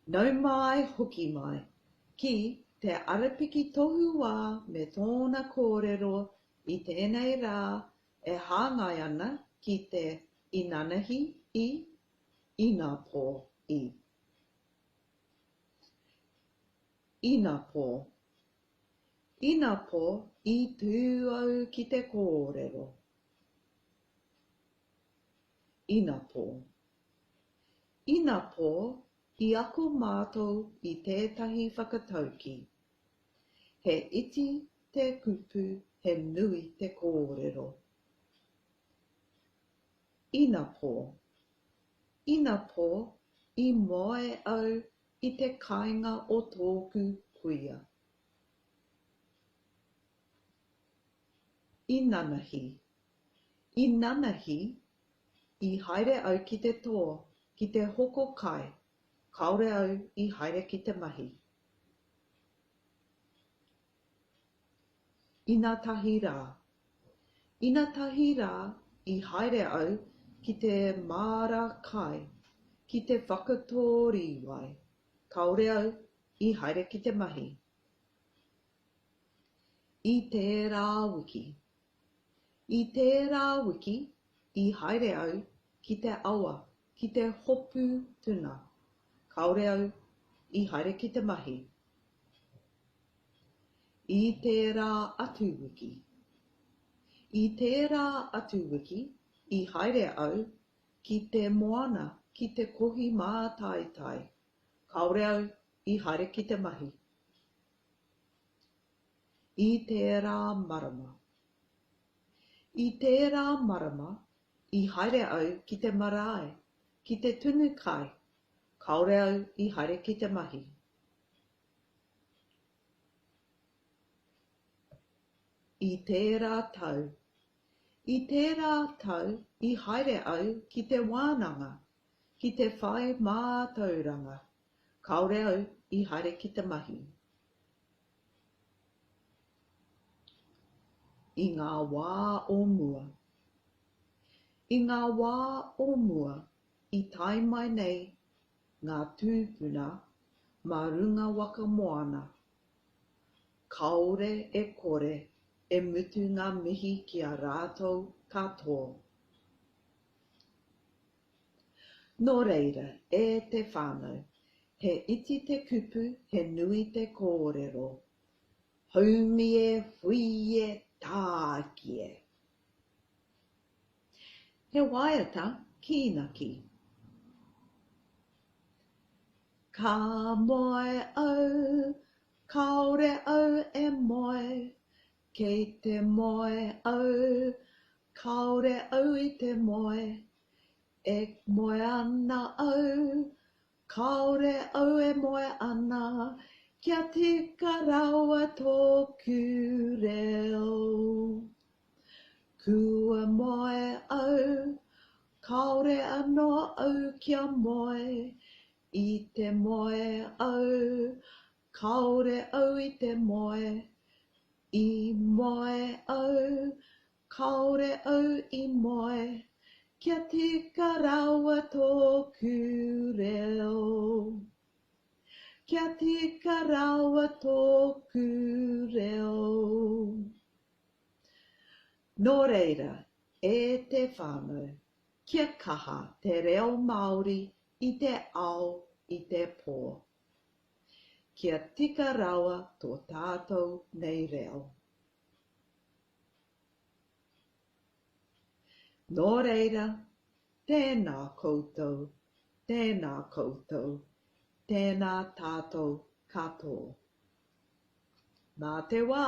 Nau mai hoki mai ki Te Arapiki Tohu Wā me tōna kōrero i tēnei rā e hāngai ana ki te inanahi i, inapō i. Inapō. Inapō i tū au ki te kōrero. Inapō. Inapō i ako mātou i tētahi whakataukī, He iti te kupu, he nui te kōrero. Inapō. Inapō i moe au i te kāinga o tōku kuia. Inanahi. Inanahi I haere au ki te tō, ki te hoko kai, kāore au i haere ki te mahi. Inatahi rā. Inatahi rā i haere au ki te māra kai, ki te whakatō rīwai, kāore au i haere ki te mahi. I tērā wiki. I tērā wiki i haere au ki te awa ki te hopu tuna. Kāore au i haere ki te mahi. I tērā atu wiki. I tērā atu wiki i haere au ki te moana ki te kohi mātaitai. Kāore au i haere ki te mahi. I tērā marama. I tērā marama, i haere au ki te marae, ki te tunu kai, kāore au i haere ki te mahi. I tērā tau. I tērā tau i haere au ki te wānanga, ki te whai mātauranga, kāore au i haere ki te mahi. I ngā wā o mua. I ngā wā o mua i tae mai nei ngā tūpuna mā runga waka moana. Kāore e kore e mutu ngā mihi ki a rātou katoa. Nō reira, e te whānau, he iti te kupu, he nui te kōrero. Haumi e, hui e, tāki e. He waiata kīnaki. Ka moe au, kāore au e moe, kei te moe au, Kāore au i te moe. E moe ana au. Kāore au e moe ana. Kia tika rawa tōku reo. Kua moe au. Kāore anō au kia moe. I te moe au. Kāore au i te moe. I moe au, kāore au i moe, kia tika rawa tōku reo. Kia tika rawa tōku reo. Nō reira, e te whānau, kia kaha te reo Māori i te ao i te pō. Kia tika rawa tō tātou nei reo. Nō reira, tēnā koutou, tēnā koutou, tēnā tātou katoa. Mā te wā!